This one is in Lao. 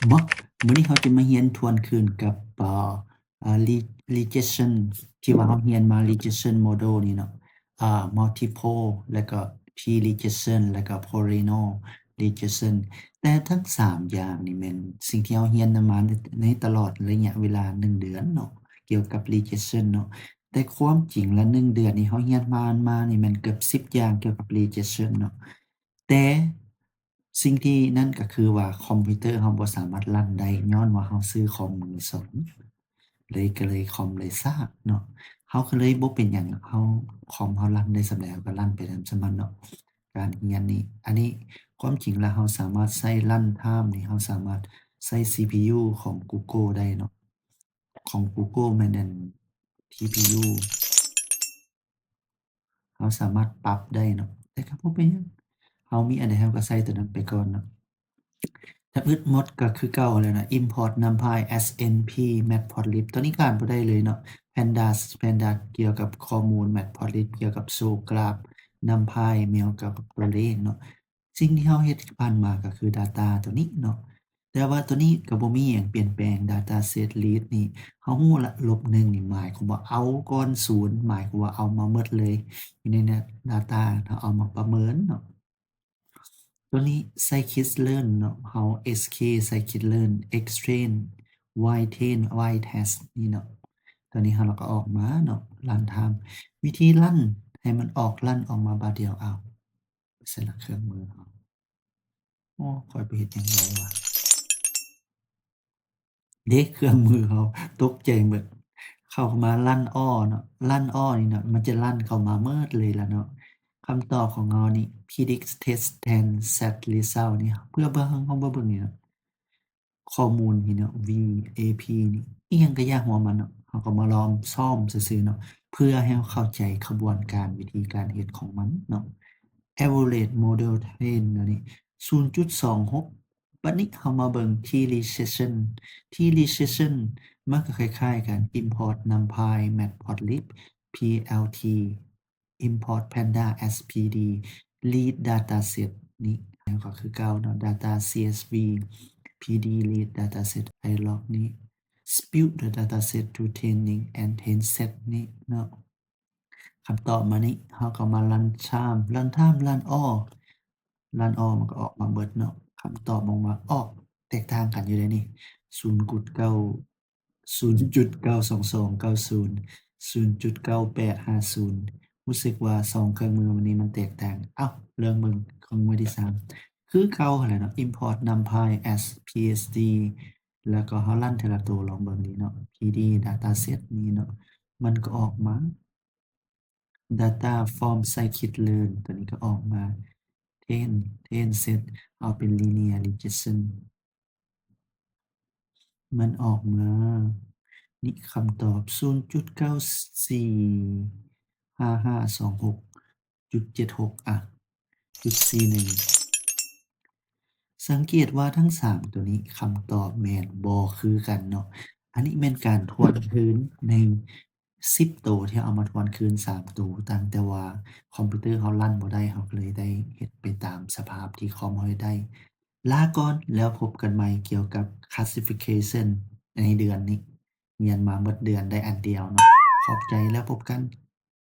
ເນາະ ມື້ນີ້ເຮົາຈະມາຮຽນທວນຄືນກັບ ເອີ ເອີ Re- regression ທີ່ວ່າເຮົາຮຽນມາ regression model ນີ້ເນາະ ອາ multiple ແລ້ວກໍ T-regression ແລ້ວກໍ polynomial regression ແຕ່ທັງສາມຢ່າງນີ້ແມ່ນສິ່ງທີ່ເຮົາຮຽນນຳມາໃນ ໃນຕະຫຼອດໄລຍະເວລາໜຶ່ງເດືອນເນາະ ກ່ຽວກັບ regression ເນາະ ແຕ່ຄວາມຈິງລະໜຶ່ງເດືອນນີ້ເຮົາຮຽນຜ່ານມານີ້ແມ່ນເກືອບສິບຢ່າງກ່ຽວກັບ regression ເນາະ ແຕ່ສິ່ງທີ່ນັ້ນກໍຄືວ່າຄອມພິວເຕີເຮົາບໍ່ສາມາດຣັນໄດ້ ຍ້ອນວ່າເຮົາຊື້ຄອມມືສອງ ເລີຍ ກໍເລີຍຄອມເລີຍຊ້າເນາະ ເຮົາກໍເລີຍບໍ່ເປັນຫຍັງ ເຮົາ ຄອມເຮົາຣັນໄດ້ສ່ຳໃດ ເຮົາກໍຣັນໄປນຳສ່ຳນັ້ນເນາະ ການຮຽນນີ້ ອັນນີ້ຄວາມຈິງແລ້ວເຮົາສາມາດໃຊ້ run time ນີ້ ເຮົາສາມາດໃຊ້ CPU ຂອງ Google ໄດ້ເນາະ ຂອງ Google ແມ່ນອັນ TPU ເຮົາສາມາດປັບໄດ້ເນາະ ແຕ່ກໍບໍ່ເປັນຫຍັງ ເຮົາມີອັນໃດເຮົາກໍໃຊ້ຕົວນັ້ນໄປກ່ອນເນາະ ທຳອິດໝົດກໍຄືເກົ່າຫັ້ນແຫຼະເນາະ import NumPy SNP Matplotlib ຕົວນີ້ຂາດບໍ່ໄດ້ເລີຍເນາະ Pandas Pandas ກ່ຽວກັບຂໍ້ມູນ Matplotlib ກ່ຽວກັບໂຊກຣາຟ NumPy ແມ່ນກ່ຽວກັບຕົວເລກເນາະ ສິ່ງທີ່ເຮົາເຮັດຜ່ານມາກໍຄື data ຕົວນີ້ເນາະ ແຕ່ວ່າຕົວນີ້ກໍບໍ່ມີຫຍັງປ່ຽນແປງ dataset read ນີ້ ເຮົາຮູ້ລະ ລົບໜຶ່ງນີ້ໝາຍຄວາມວ່າເອົາກ່ອນສູນ ໝາຍຄວາມວ່າເອົາມາໝົດເລີຍ ຢູ່ໃນ data ເຮົາເອົາມາປະເມີນເນາະ ຕົວນີ້ scikit-learn ເນາະ ເຮົາ skit scikit-learn extrain whitetail whitetest ນີ້ເນາະ ຕົວນີ້ເຮົາລະກໍອອກມາເນາະ run time ວິທີ run ໃຫ້ມັນອອກ run ອອກມາບາດດຽວ ເອົາ ໄປໃສ່ລະເຄື່ອງມືເຮົາ ໂອ້ ຂ້ອຍໄປເຮັດຫຍັງໄວ້ວະ ເດ້ ເຄື່ອງມືເຮົາຕົກໃຈໝົດ ເຂົ້າມາ run all ເນາະ run all ນີ້ເນາະ ມັນຈະ run ເຂົ້າມາໝົດເລີຍລະເນາະ ຄຳຕອບຂອງເຮົານີ້ predict test than set result ນີ້ ເພື່ອເບິ່ງ ເຮົາມາເບິ່ງນີ້ເນາະ ຂໍ້ມູນນີ້ເນາະ VAP ນີ້ ອີ່ຫຍັງກະຢ່າຫົວມັນເນາະ ເຮົາກໍມາລອງຊ້ອມຊື່ໆເນາະ ເພື່ອໃຫ້ເຮົາເຂົ້າໃຈຂະບວນການວິທີການເຮັດຂອງມັນເນາະ average model train ແນວນີ້ ສູນຈຸດສອງຫົກ ບັດນີ້ເຮົາມາເບິ່ງ T-regression T-regression ມັນກໍຄ້າຍໆກັນ import NumPy Matplotlib plt import Pandas as pd read dataset ນີ້ ແລ້ວກໍຄືເກົ່າເນາະ data CSV pd read dataset ilog ນີ້ split the dataset to training and test set ນີ້ເນາະ ຄຳຕອບມານີ້ ເຮົາກໍມາ run time run time run all run all ມັນກໍອອກມາເບິດເນາະ ຄຳຕອບອອກມາ ອອກ ແຕກຕ່າງກັນຢູ່ເດ້ນີ້ ສູນຈຸດເກົ້າ ສູນຈຸດເກົ້າສອງສອງເກົ້າສູນ ສູນຈຸດເກົ້າແປດຫ້າສູນ ຮູ້ສຶກວ່າສອງເຄື່ອງມືມື້ນີ້ມັນແຕກຕ່າງ ເອົ້າ ລອງເບິ່ງເຄື່ອງມືທີສາມ ຄືເກົ່າຫັ້ນແຫຼະເນາະ import NumPy as psd ແລ້ວກໍເຮົາ run ເທື່ອລະໂຕ ລອງເບິ່ງນີ້ເນາະ pd dataset ນີ້ເນາະ ມັນກໍອອກມາ data from scikit-learn ຕົວນີ້ກໍອອກມາ train train set ເອົາເປັນ linear regression ມັນອອກມາ ນີ້ຄຳຕອບ ສູນຈຸດເກົ້າສີ່ຫ້າຫ້າສອງຫົກຈຸດເຈັດຫົກ ອ່ະ ຈຸດສີ່ໜຶ່ງ ສັງເກດວ່າທັງສາມຕົວນີ້ຄຳຕອບແມ່ນບໍ່ຄືກັນເນາະ ອັນນີ້ແມ່ນການທວນຄືນໃນສິບໂຕ ທີ່ເຮົາເອົາມາທວນຄືນສາມໂຕ ຕັ້ງແຕ່ວ່າຄອມພິວເຕີເຮົາຣັນບໍ່ໄດ້ ເຮົາກໍເລີຍໄດ້ເຮັດໄປຕາມສະພາບທີ່ຄອມເຮົາເຮັດໄດ້. ລາກ່ອນ ແລ້ວພົບກັນໃໝ່ກ່ຽວກັບ classification ໃນເດືອນນີ້. ຮຽນມາໝົດເດືອນໄດ້ອັນດຽວເນາະ. ຂອບໃຈ ແລ້ວພົບກັນ.